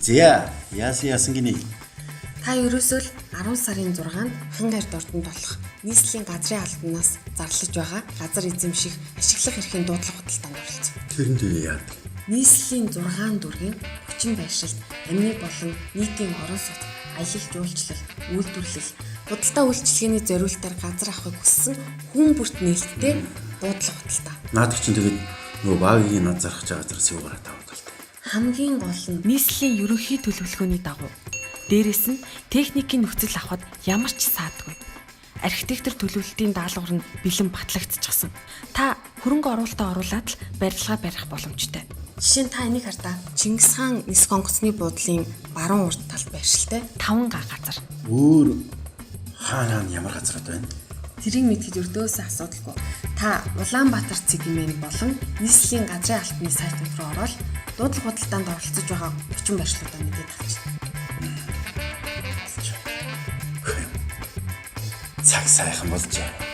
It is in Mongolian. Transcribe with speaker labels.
Speaker 1: Зя, яасан яасан гинэ?
Speaker 2: Та ерөөсөө л 10 сарын 6-нд Хангайрд ордонд болох нийслэлийн газрын албанаас зарлаж байгаа газар эзэмших, ашиглах эрхийн дуудлага худалдаанд оролцсон.
Speaker 1: Тэрэн дээр яадаг?
Speaker 2: Нийслэлийн 6 дүүргийн 30 байршилд амны болон нийтийн орон сууц, аялал жуулчлал, үйлдвэрлэл, худалдаа үйлчилгээний зориултаар газар авахыг хүссэн хүн бүрт нээлттэй дуудлага худалдаа.
Speaker 1: Наадах чинь тэгээд нөгөө багийн над зарах гэж байгаа газараас юугаар тавтай.
Speaker 2: Хамгийн гол нь
Speaker 3: Нийслэлийн ерөнхий төлөвлөгөөний дагуу дээрэс нь техникийн нөхцөл авахд ямар ч саадгүй. Архитектор төлөвлөлтийн даалгавар нь бэлэн батлагдчихсан. Та хөрөнгө оруулалтаа оруулаад л барилгаа барих боломжтой.
Speaker 2: Жишээ нь та энийг хар та. Чингис хаан нисэх онгоцны буудлын баруун урд талд байршилтай.
Speaker 3: 5 га газар.
Speaker 1: Өөр хаана хаана ямар газрууд байна?
Speaker 2: Тэрийг мэдхэд өрдөөсөө асуудалгүй. Та Улаанбаатар цэг мн болон нийслэлийн газрын албаны сайтууд руу ороод дуудлага худалдаанд оролцож байгаа 30 байршлуудаа мэдээд авчихна.
Speaker 1: Цаг сайхан болжээ.